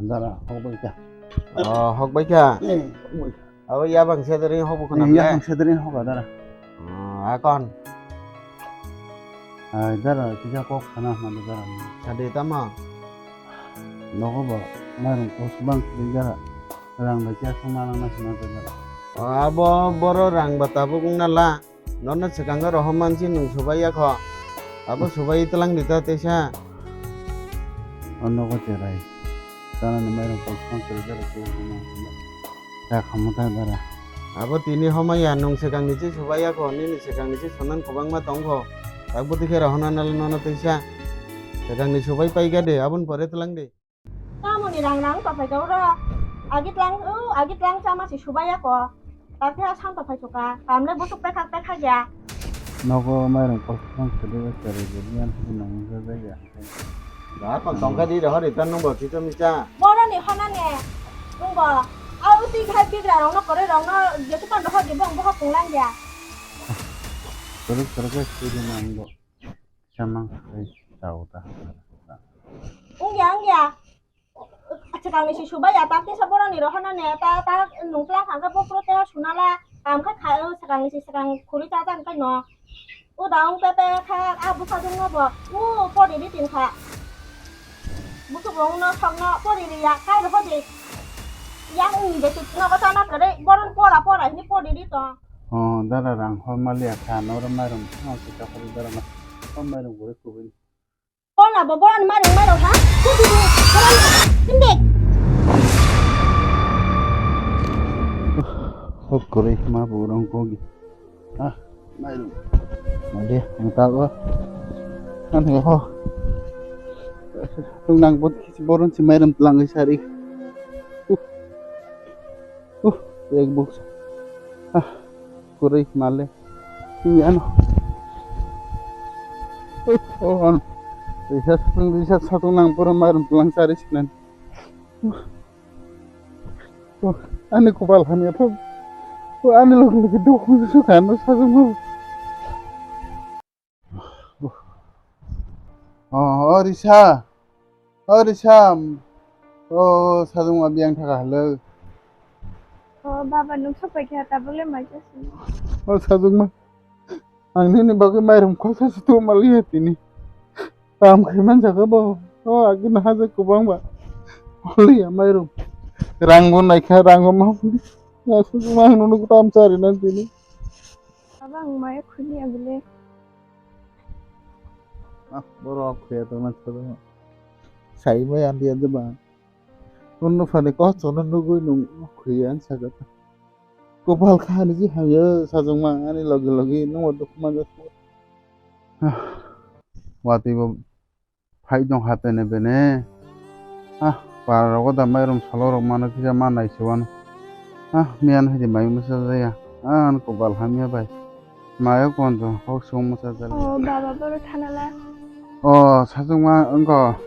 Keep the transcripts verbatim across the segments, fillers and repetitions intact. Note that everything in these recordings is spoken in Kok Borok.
Dara, hok bai kha. Oh, hok bai kha? Eh, hok bai kha. Abo yabang sedering hok bukha Eh, na yabang sedering hok dara. Oh, akon. Ai, dara, kisa kok sana hama dara. Sadi tamo? Nogo bo, mairung kos bang sedering dara. Rang bai kha sung manang na sung dara. Oh, abo boro rang ba tabuk wng na la. Nono swkango rohormansi nwng subai ya kho. Abo subai tlang di ta teisa. O nogo cherai. Tanani mairung kok song cherai dara khe hwnwi ta khamu ta dara. Abo tini homai ya nwng swkangni se subai ya kho, nini swkangni se sonan kwbangma tong kho. Tabuk tike rohorna nal nono teisa. Swkangni subai pai ga de, aboni pore tlang di. Tamoni rang rang tongphai khe oro agi tlang, o agi tlang chama se subai ya ko. Takhe a sang tongphai chuka. Tamle busuk pekha pekha ya. Nogo mairung kosong sede ba sari je niyan hidi nang ja ja ya. Ba kon tongkha di rohor itan nung bo chicho micha. Boroni hona ne. Nung bo. Au ti ghai bigra rong no kore rong no je tu kon rohor di bong boha kunglang ya. Sorok sorok sede nang bo. Samang kai tau ta. Wngya, wngya. Swkangni se subai ya, ta kisa boroni rohorna ne, ta, ta nungklang kha khe bo phuru tei sunala, kam khe kha, swkangni se swkang khuri ta ta kai no. Uda wng pe pe kha, a bwsajwk no bo, u pori ri tin kha. Bwswk rong no sok no pori ri ya, kai rohor di. Yang wng de tik no ko ta na kare, boron pora pora hini pori ri to. Oh, dara rang hor maliya kha, noro mairum thang se chakri dara ma. Hor mairum guri kubui. Hor na bo boran mairum mairum ha? Kudu, boran, sindek. Hor kuri ma bo rong kogi. Ah, mairum. Made, mutago. Ani ho. Tung nang bot kisi boron si mairum tlang sari. Uh. Uh, ek box. Ah, kurui male. Ini ano. Uh, oh, ano. Risa satung, risa satung nang pura marum tulang sari sinan. Uh. Uh, ani kupal hamya thok. Uh, ani lok lok duk su kan satung. Oh, oh, Risa. Oh, Risa. Oh, sajwkma biyang thaka halwk. Oh, baba, nwng sok pai kha, tabuk le mai jasino. Oh, sajwkma. Ang nini bagwi mairum khorsa se tu maliya tini. Tam khai man jaga bo. Oh, agini hajak kwbang ba. Oliya mairum. Rang bo naikha, rang bo ma. Ya, sajwkma ang nono tam chari nan tini. Baba, ang maya khuni abile. Ah, borok khuya tongna chwla. Sai bai ang dia jeba. Nung nuphani kosto no nugwi nung khuya ang sakha. Kopal kha ni ji hamya sajwkma ani logi logi nung dukhu manja. Ah, watwi bo phai jong ha tene bene. Ah, para rogo da mairum salo rok mano kisa ma nai se wano. Ah, miyan hai de mai musa jaya. Ah, an kopal hamya bai. Mayo konjo hok sung musa jali. Oh, baba boro thanala. Oh, sajwkma wngko.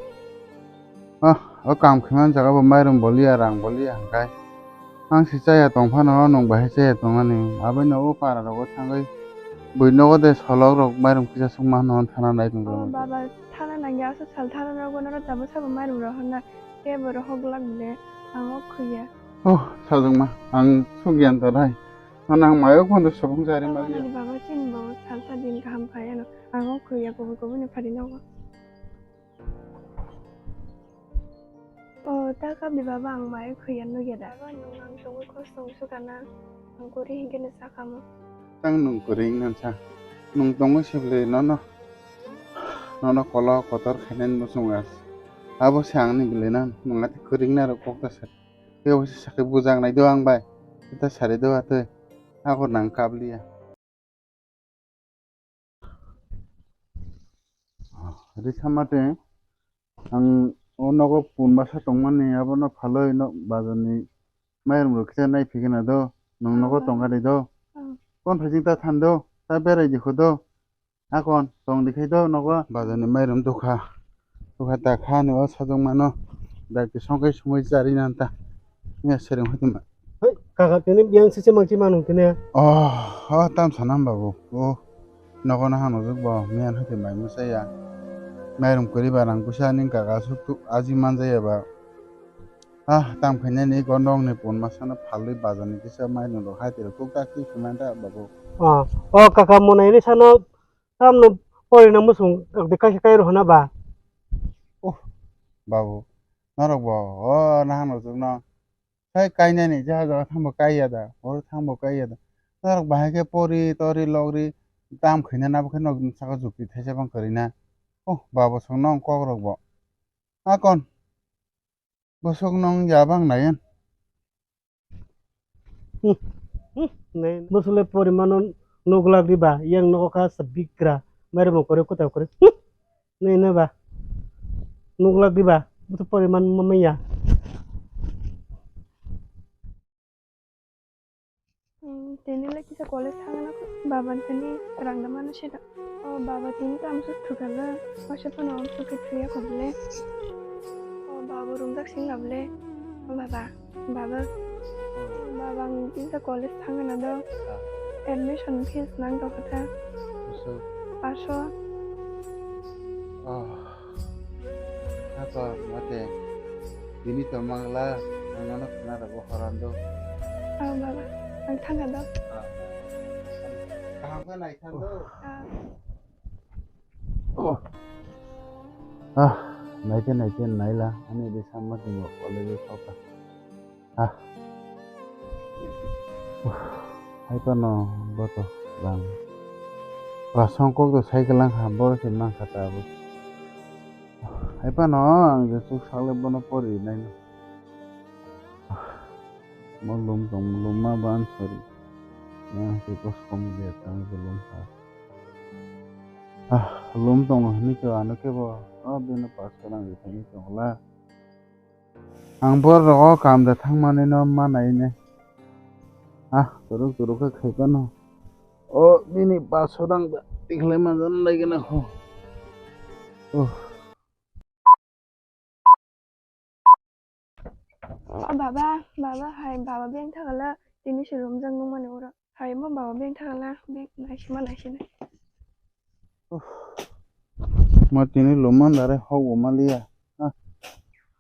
Ah, o kam khaiman jaga bo mairum boliya, rang boliya hwnkhe. Ang se chaya tong phano, o nwng bahai chaya tongmani. Abaino o para rogo thangwi bui nogo de solok rok mairum kisa sung mano thana nai tong. Oh, baba thana nangya, asa sal thana rogo noro tabuk sabo mairum rohorna. Kebo rohok glak bile, ang o khuya. Oh, sajwkma, ang sugyan tonai. Ano ang mayo kondo sobung jari mali. Ani baba chini bo salsa din kaham phai ano. Ang o khuya kubui kubui ni phari nogo. Oh, ta kap di baba, ang mayo khuya nugya da. Baba, nwng ang tongwi kosto wng sukana. Ang kuri hinkhe ni sakamo. Tang nwng kuri wngnan sa. Nwng tongwi sibli nono. Nono kolo kotor khainani muchungo. Abo se ang ni bwlwi nan. Nwng ati kuri wngna rok kok ta sa. Tei obo se sakhe bujak nai do ang bai. Eta sari do atwi. Ako nang kabliya. Risa mate ang o nogo pun basa tongmani abono phalwi no bazar ni mairum rok kisa nai phikhe na do. Nwng nogo tongkha de do. Kon phai jing ta than do. Ta berai di kho do. Akon tong di khai do nogo. Bazar ni mairum dukha. Dukha ta kha ni o sajwk mano. Dak ti song kai sumui chari nan ta. Nya sereng hoti ma. Hai, kaka tini biyang sise mangsi manu tini. Oh, oh, tam sanam babu. Oh, nogo na hano jwk bo. Miyan hoti mai musa ya. Mairum kuri ba rang pusa ning kaka suk tu aji manja ya ba. Ah, tang phainani gondong ni pun masano phalwi bazar ni kisa mai nung rok hai tiro kuk tak tik phimanta babu. Oh, oh, kaka monai ni sano tamno pori nang musung de kai kai rohna ba. Oh, babu, norok bo, oh, nahan rok no. Sai kainani jaga jaga thangbo kaiya da, oro thangbo kaiya da. Norok bahai khe pori, tori, logri, tam khaina nabo khe nok saka jukti thaisa bang kwrwi na. Oh, babu song nong kok rok bo. Akon. Bosok nong ya bang nayan. Hmm, hmm, nai. Bosole porimano nuglak riba, yang nogo kha sa bigra, mairum kore kuta kore. Hmm, nai na ba. Nuglak riba, bosok poriman mamaya. Hmm, tini le kisa college thangna baba tini rang da mano sida. O baba tini tam suk thukala, masa phano am suk thriya kobole. O baba rumjak sing labole. O baba, baba, baba ang tini ta college thangna do. Admission fees nang do kata. Bwswk? Paso. Oh. Ako, mate. Bini tongmangla, ang nono khna rwgo horan do. Oh, baba, ang thangna do. Ah. Kaham khe naithang do. Ah. Oh. Ah, naite naite naila, ani de samma tingbo college soka. Ah. Hai phano boto rang. Ba songkok do cycle lang ha, boro se mang kha tabuk. Hai phano ang je chuk sakle bono pori nai. Mo lum tong, lum ma ban sori. Yang se kos kom je tang je lum ha. Ah, lum tong ni to ano ke bo. Oh, bino pas ko lang je tong la. Ang borok o kam da thangmani no manai ne. Ah, turuk turuk khe khai phano. O bini paso rang da tikhlai manjak nai gana kho. Oh. O baba, baba hai baba beng thakala tini se rumjak nung mani ura. Hai mo baba beng thakala beng naisima naisina. Uff. Ma tini luman dare hok bo maliya. Ah.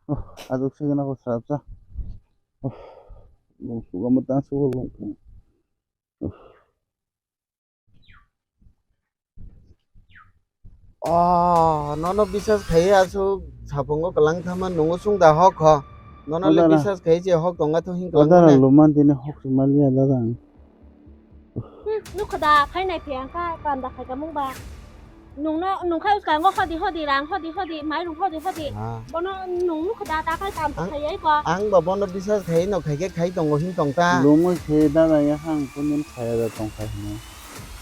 Uff, ajok sigena ko srapsa. Uff. Lung suga mo tang suga lung. Uff. Oh, nono bisas khai asuk sapungo kalang thama nungo sung da hok ho. Nono le Adara. Bisas khai je hok tonga to hing kalang Adara mane. Luman tini hok si maliya dada. Hmm, nukho da, phai nai phiya kha, kam da khai kamung ba. Nungno, nungkhai uskango hodi hodi, rang hodi hodi, mairung hodi hodi. Ah. Bono nung nukho da, ta khai kam Ang, khai ai ko. Ang ba bono bisas khai no khai khe khai tongo hing tong ta. Lumui se dada ya hang kunin khaya da tong khai hino.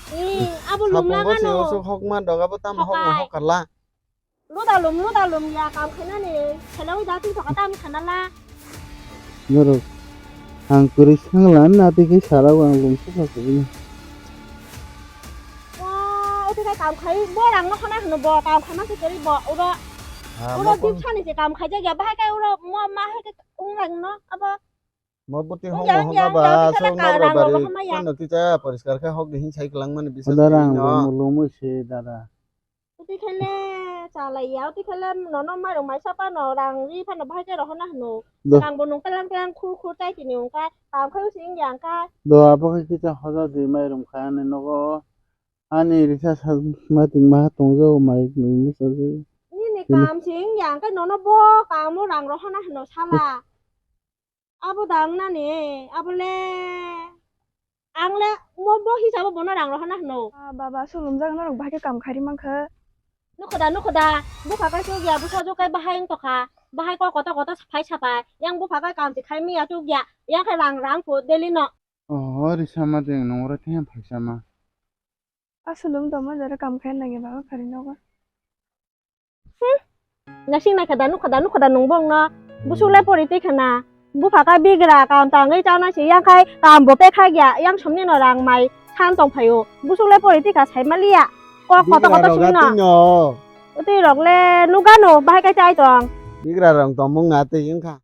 Eh, abo lum Sapungo lang se ano. Usuk hok man doga bo tam hok no Hokai. Hok karla. Luda lum, luda lum ya, kam khainani, khelawi da twi thoka tam khanala. Norok, ang kwrwi sangla na twi khe sara ang lum sukha kubui. Wa, uti kai kam khai, bo rang no khana hino bo, kam khaima se kwrwi bo, uro, Ah, uro mo kon- dipsani se kam khai jagya, bahai kai uro, mo ma hai kai ung rang no, abo. Mo buti Ung hong ya, mo ung hong ya, aba, ung ya, uti aswk khela nok ka rang rok rok bari, hamaya. Ano twi cha poriskar khe hok de hin sai kwlang mani bisas Dara kwrwi ang no. Lum, lum se dara. Uti khele chalai ya, uti khele nono mairung maisa phano rang ri phano bahai khe rohorna hino. Do. Rang bo nung tlang tlang khur khur chai tini wngkha, kam khai using ya wngkha. Do abo khe kisa hoja di mairung kha ani nogo. Ani risa sa mating ma tongjago mai nung ni sajagwi. Nini Tini. Kam sing ya wngkha nono bo kamo rang rohorna hino sala. Abo da wngnani, abo le, ang le mo bo hisabo bono rang rohorna hwno. Ah, baba, sulumjak norok bahai khe kam khairi mankha. Nukho da, nukho da, bupha kai chukya, bwsajwk kai bahai wng tokha, bahai kok koto koto saphai saphai, yang bupha kai kam se khai manya chukya, yang khe rang rang phu daily no. Oh, risa ma de nung oro theng phaisa ma. Asulum tongma jora kam khai nangya baba phari nogo. Hmm. Nasing naikha da nukha da nukha da nung bongno. Busuk le pori twi khana. Bupha kha bigra kam tangwi chana se yang khai kam bo pekha gya yang somni no rang mai san tong phaio. Busuk le pori twi kha sai maliya. Kok koto koto sumno. Twi rok le nugano bahai kai chai tong. Bigra rong tongmung na twi wngkha.